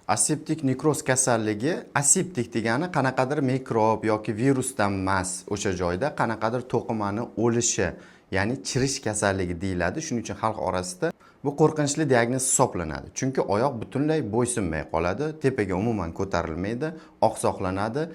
Aseptik nekroz kasalligi. Aseptik degani qanaqadir mikrob yoki virusdan emas, o'sha joyda qanaqadir to'qimani o'lishi, ya'ni chirish kasalligi deyiladi. Shuning uchun xalq orasida bu qo'rqinchli diagnoz hisoblanadi, chunki oyoq butunlay bo'ysunmay qoladi, tepaga umuman ko'tarilmaydi, oqsoqlanadi.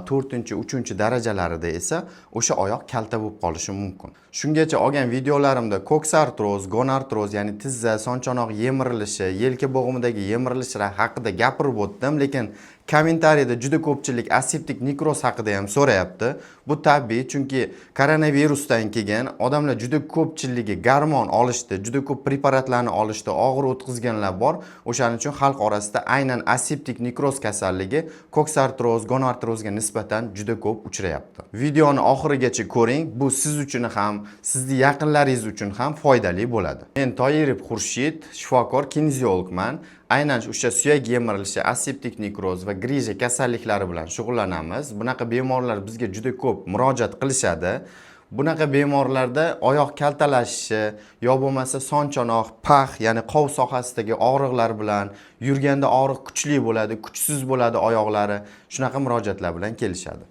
To'rtinchi, uchinchi darajalarida esa o'sha oyoq kalta bo'lib qolishi mumkin. Shungacha olgan videolarimda koksartroz, gonartroz, ya'ni tizza, sonchonoq yemirilishi, yelka bo'g'imidagi yemirilishlar haqida gapirib o'tdim, lekin kommentariyada juda ko'pchilik aseptik nekroz haqida ham so'rayapti. Bu tabiiy, chunki koronavirusdan keyin odamlar juda ko'pchiligi gormon olishdi, juda ko'p preparatlarni olishdi, og'ir o'tkazganlar bor. O'shaning uchun xalq orasida aynan aseptik nekroz kasalligi koksartroz, gonartrozga nisbatan juda ko'p uchrayapti. Videoni oxirigacha ko'ring, bu siz uchun ham, sizni yaqinlaringiz uchun ham foydali bo'ladi. Men Toyirov Xurshid, shifokor kineziologman. Aynan o'sha suyak yemirilishi, aseptik nekroz va грыжа kasalliklari bilan shug'ullanamiz. Bunaqa bemorlar bizga juda ko'p murojaat qilishadi. Bunaqa bemorlarda oyoq kaltalashishi yo bo'lmasa son chonoq, пах, ya'ni qov sohasidagi og'riqlar bilan yurganda og'riq kuchli bo'ladi, kuchsiz bo'ladi oyoqlari, shunaqa murojaatlar bilan kelishadi.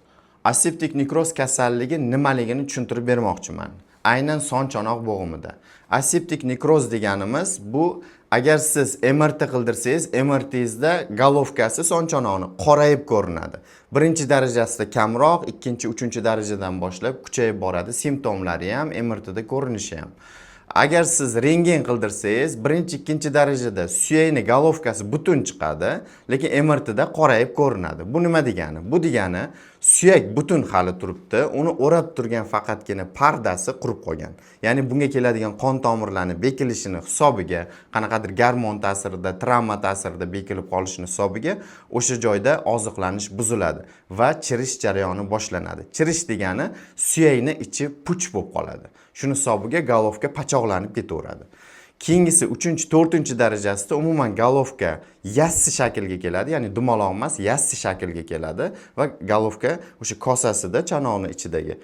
Aseptik nekroz kasalligi nimaligini tushuntirib bermoqchiman. Aynan son chonoq bo'g'imida aseptik nekroz deganimiz bu, agar siz MRT qildirsangiz, MRTingizda головка si son chonoqni qorayib ko'rinadi. Birinchi darajasida kamroq, ikkinchi, uchinchi darajadan boshlab kuchayib boradi, simptomlari ham, MRTda ko'rinishi ham. Agar siz rentgen qildirsangiz, birinchi, ikkinchi darajada suyakni головка si butun chiqadi, lekin MRTda qorayib ko'rinadi. Bu nima degani? Bu degani, suyak butun hali turibdi, uni o'rab turgan faqatgina pardasi qurib qolgan. Ya'ni bunga keladigan qon tomirlarni bekilishini hisobiga, qanaqadir gormon ta'sirida, travma ta'sirida bekilib qolishini hisobiga o'sha joyda oziqlanish buziladi va chirish jarayoni boshlanadi. Chirish degani suyakni ichi puch bo'lib qoladi. Shuni hisobiga головка pachoqlanib ketaveradi. Keyingisi, uchinchi, to'rtinchi darajasida umuman головка yassi shaklga keladi, ya'ni dumaloq emas, yassi shaklga keladi va головка o'sha kosasida, chanoqni ichidagi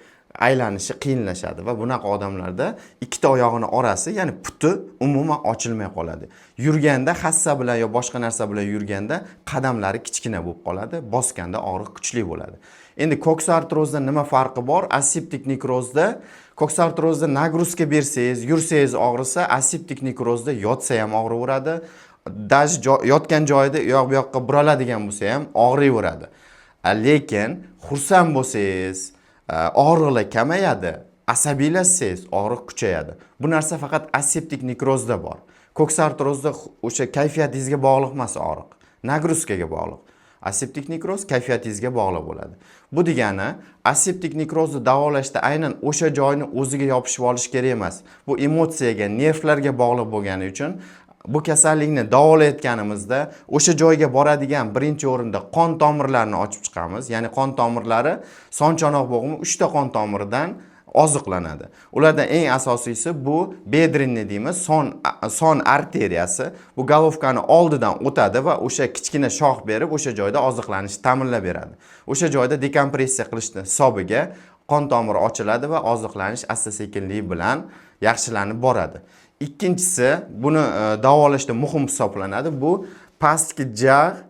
aylanishi qiyinlashadi va bunaqa odamlarda ikkita oyog'ini orasi, ya'ni puti umuman ochilmay qoladi. Yurganda hassa bilan yo boshqa narsa bilan yurganda qadamlari kichkina bo'lib qoladi, bosganda og'riq kuchli bo'ladi. Endi koksartrozda nima farqi bor? Aseptik nekrozda, koksartrozda нагрузка bersangiz, yursangiz og'risa, aseptik nekrozda yotsa ham og'riveradi. Даже yotgan joyida u yoq bu yoqqa buraladigan bo'lsa ham og'riyveradi. Lekin xursand bo'lsangiz, og'riqlar kamayadi, asabiylashsangiz, og'riq kuchayadi. Bu narsa faqat aseptik nekrozda bor. Koksartrozda o'sha kayfiyatingizga bog'liq emas og'riq, нагрузка ga bog'liq. Aseptik nekroz kayfiyatingizga bog'liq bo'ladi. Bu degani, aseptik nekrozni davolashda aynan o'sha joyni o'ziga yopishib olish kerak emas. Bu emotsiyaga, nervlarga bog'liq bo'lgani uchun bu kasallikni davolayotganimizda o'sha joyga boradigan birinchi o'rinda qon tomirlarini ochib chiqamiz. Ya'ni qon tomirlari, son chonoq bo'g'imi uchta qon tomiridan oziqlanadi. Ulardan eng asosiysi bu бедренный deymiz, son arteriyasi. Bu головка ni oldidan o'tadi va o'sha kichkina shox berib, o'sha joyda oziqlanishni ta'minlab beradi. O'sha joyda dekompressiya qilishni hisobiga qon tomiri ochiladi va oziqlanish asta sekinlik bilan yaxshilanib boradi. Ikkinchisi, buni davolashda muhim hisoblanadi, bu pastki jag',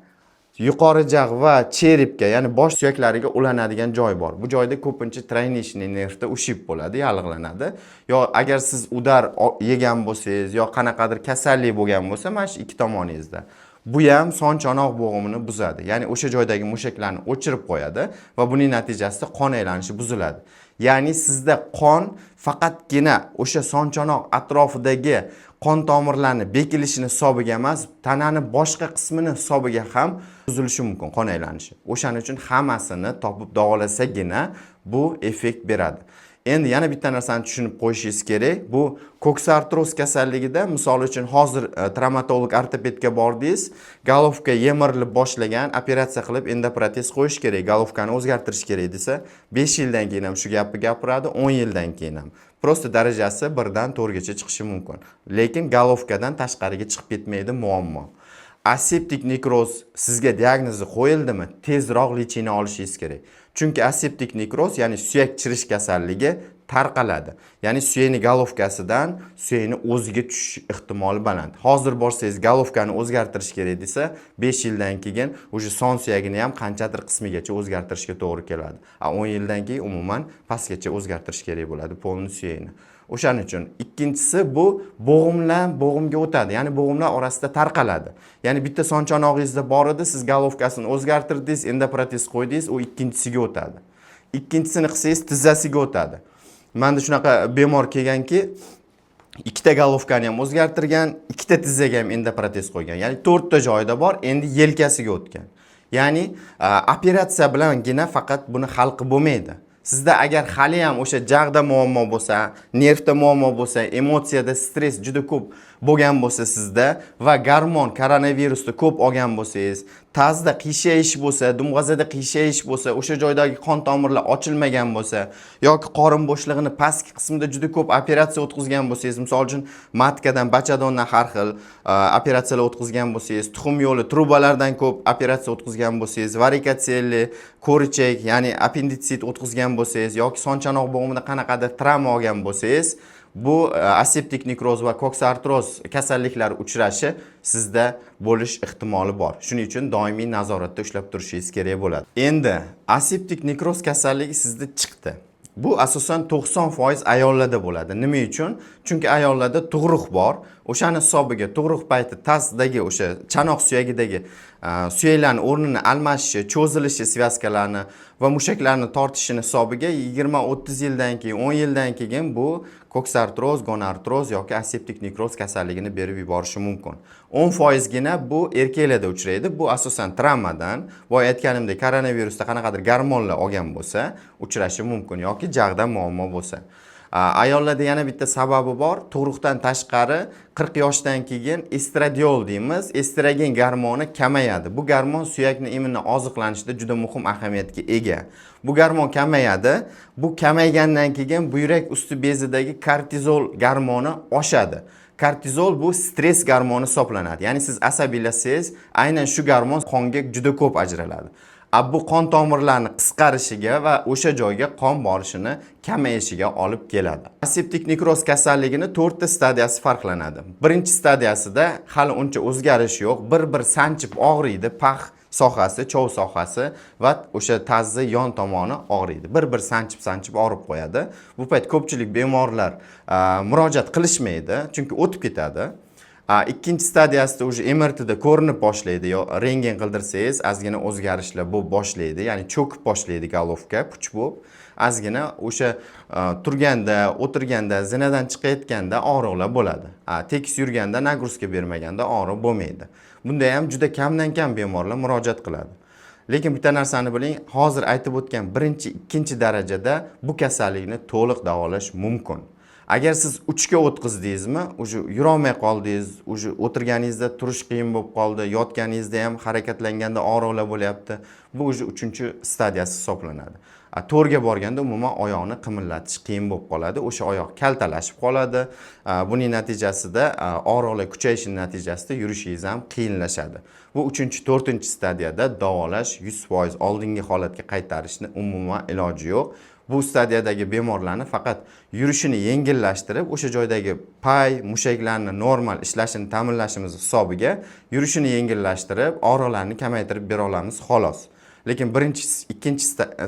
yuqori jag' va череп ga, ya'ni bosh suyaklariga ulanadigan joy bor. Bu joyda ko'pincha тройничный nervda ушиб bo'ladi, yallig'lanadi. Yo agar siz удар yegan bo'lsangiz, yo qanaqadir kasallik bo'lgan bo'lsa mana shu ikki tomoningizda, bu ham son chonoq bo'g'imini buzadi. Ya'ni o'sha joydagi mushaklarni o'chirib qo'yadi va buning natijasida qon aylanishi buziladi. Ya'ni sizda qon faqatgina o'sha son chonoq atrofidagi qon tomirlarni bekilishini hisobiga emas, tanani boshqa qismini hisobiga ham buzilishi mumkin qon aylanishi. O'shaning uchun hammasini topib davolasagina bu effekt beradi. Endi yana bitta narsani tushunib qo'yishingiz kerak. Bu koksartroz kasalligida, misol uchun, hozir travmatolog ortopedga bordingiz, головка yemirilib boshlagan, operatsiya qilib endoprotez qo'yish kerak, головка ni o'zgartirish kerak desa, 5 yildan keyin ham shu gapni gapiradi, 10 yildan keyin ham. Просто darajasi birdan to'rtgacha chiqishi mumkin. Lekin головка dan tashqariga chiqib ketmaydi muammo. Aseptik nekroz sizga diagnozi qo'yildimi, tezroq лечение olishingiz kerak. Chunki aseptik nekroz, ya'ni suyak chirish kasalligi Tarqaladi, ya'ni suyakni головка sidan suyakni o'ziga tushish ehtimoli baland. Hozir borsangiz, головка ni o'zgartirish kerak desa, 5 yildan keyin уже son suyagini ham qanchadir qismigacha o'zgartirishga to'g'ri keladi, a 10 yildan keyin umuman pastgacha o'zgartirish kerak bo'ladi полный suyakni. O'shaning uchun ikkinchisi, bu bo'g'imlar bo'g'imga o'tadi, ya'ni bo'g'imlar orasida tarqaladi. Ya'ni bitta son chanog'ingizda bor edi, siz головка sini o'zgartirdingiz, endoprotez qo'ydingiz, u ikkinchisiga o'tadi. Ikkinchisini qilsangiz, tizzasiga o'tadi. Manda shunaqa bemor kelganki, ikkita головка ni ham o'zgartirgan, ikkita tizzaga ham endoprotez qo'ygan, ya'ni to'rtta joyida bor, endi yelkasiga o'tgan. Ya'ni operatsiya bilangina faqat buni hal qilib bo'lmaydi. Sizda agar hali ham o'sha jag'da muammo bo'lsa, nervda muammo bo'lsa, emotsiyada stress juda ko'p bo'lgan bo'lsa sizda va gormon, koronavirusni ko'p olgan bo'lsangiz, tazda qiyshayish bo'lsa, dumg'azada qiyshayish bo'lsa, o'sha joydagi qon tomirlar ochilmagan bo'lsa yoki qorin bo'shlig'ini pastki qismida juda ko'p operatsiya o'tkazgan bo'lsangiz, misol uchun, матка dan, bachadondan har xil operatsiyalar o'tkazgan bo'lsangiz, tuxum yo'li trubalardan ko'p operatsiya o'tkazgan bo'lsangiz, varikotseli, ko'richak, ya'ni appenditsit o'tkazgan bo'lsangiz yoki son chanoq bo'g'imida qanaqadir travma olgan bo'lsangiz, bu aseptik nekroz va koksartroz kasalliklari uchrashi sizda bo'lish ehtimoli bor. Shuning uchun doimiy nazoratda ushlab turishingiz kerak bo'ladi. Endi aseptik nekroz kasalligi sizda chiqdi. Bu asosan 90% ayollarda bo'ladi. Nima uchun? Chunki ayollarda tug'ruq bor. O'shani hisobiga tug'ruq payti tazdagi o'sha chanoq suyagidagi suyaklarni o'rnini almashishi, cho'zilishi, связка larni va mushaklarni tortishini hisobiga 20-30 yildan keyin, 10 yildan keyin bu koksartroz, gonartroz yoki aseptik nekroz kasalligini berib yuborishi mumkin. 10%gina bu erkaklarda uchraydi. Bu asosan travmadan, boya aytganimdek, koronavirusda qanaqadir gormonlar olgan bo'lsa uchrashi mumkin yoki jag'da muammo bo'lsa. Ayollarda yana bitta sababi bor. Tug'ruqdan tashqari 40 yoshdan keyin estradiol deymiz, estrogen gormoni kamayadi. Bu gormon suyakni именно oziqlanishida juda muhim ahamiyatga ega. Bu gormon kamayadi. Bu kamaygandan keyin buyrak usti bezidagi kortizol gormoni oshadi. Kortizol bu stress gormoni hisoblanadi. Ya'ni siz asabiylashsangiz, aynan shu gormon qonga juda ko'p ajraladi. A bu qon tomirlarini qisqarishiga va o'sha joyga qon borishini kamayishiga olib keladi. Aseptik nekroz kasalligini to'rtta stadiyasi farqlanadi. Birinchi stadiyasida hali uncha o'zgarish yo'q, bir bir sanchib og'riydi, пах sohasi, chov sohasi va o'sha tazni yon tomoni og'riydi. Bir bir sanchib sanchib og'rib qo'yadi. Bu payt ko'pchilik bemorlar murojaat qilishmaydi, chunki o'tib ketadi. Ikkinchi stadiyasida уже MRTda ko'rinib boshlaydi, yo rentgen qildirsangiz, ozgina o'zgarishlar bo'lib boshlaydi, ya'ni cho'kib boshlaydi головка, puch bo'lib. Ozgina o'sha turganda, o'tirganda, zinadan chiqayotganda og'riqlar bo'ladi. Tekis yurganda, нагрузка bermaganda og'riq bo'lmaydi. Bunda ham juda kamdan kam bemorlar murojaat qiladi. Lekin bitta narsani biling, hozir aytib o'tgan birinchi, ikkinchi darajada bu kasallikni to'liq davolash mumkin. Agar siz 3ga o'tkazdingizmi, уже yurolmay qoldingiz, уже o'tirganingizda turish qiyin bo'lib qoldi, yotganingizda ham harakatlanganda og'riqlar bo'lyapti, bu уже uchinchi stadiyasi hisoblanadi. To'rtga borganda umuman oyoqni qimillatish qiyin bo'lib qoladi, o'sha oyoq kaltalashib qoladi. Buning natijasida, og'riqlar kuchayishini natijasida yurishingiz ham qiyinlashadi. Bu uchinchi, to'rtinchi stadiyada davolash 100% oldingi holatga qaytarishni umuman iloji yo'q. Bu stadiyadagi bemorlarni faqat yurishini yengillashtirib, o'sha joydagi pay mushaklarni normal ishlashini ta'minlashimiz hisobiga yurishini yengillashtirib, og'riqlarni kamaytirib bera olamiz, xolos. Lekin birinchi, ikkinchi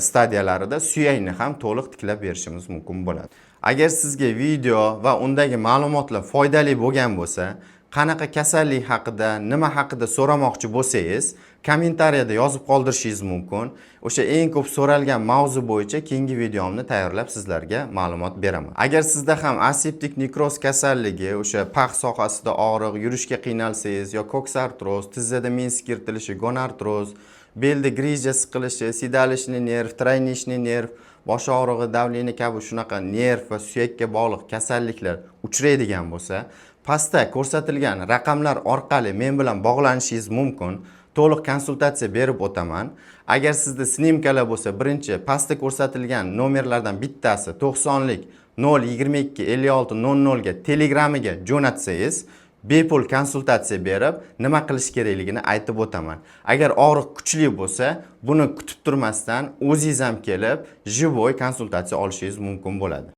stadiyalarida suyakni ham to'liq tiklab berishimiz mumkin bo'ladi. Agar sizga video va undagi ma'lumotlar foydali bo'lgan bo'lsa, qanaqa kasallik haqida, nima haqida so'ramoqchi bo'lsangiz, kommentariyada yozib qoldirishingiz mumkin. O'sha eng ko'p so'ralgan mavzu bo'yicha keyingi videomni tayyorlab sizlarga ma'lumot beraman. Agar sizda ham aseptik nekroz kasalligi, o'sha пах sohasida og'riq, yurishga qiynalsangiz yo koksartroz, tizzada menisk yirtilishi, gonartroz, belda грыжа siqilishi, седалищный nerv, тройничный nerv, bosh og'rig'i, давление kabi shunaqa nerv va suyakka bog'liq kasalliklar uchraydigan bo'lsa, pastda ko'rsatilgan raqamlar orqali men bilan bog'lanishingiz mumkin. To'liq konsultatsiya berib o'taman. Agar sizda снимка lar bo'lsa, birinchi pastda ko'rsatilgan nomerlardan bittasi 90lik 0 22 56 00 ga Telegramiga jo'natsangiz, bepul konsultatsiya berib, nima qilish kerakligini aytib o'taman. Agar og'riq kuchli bo'lsa, buni kutib turmasdan o'zingiz ham kelib, живой konsultatsiya olishingiz mumkin bo'ladi.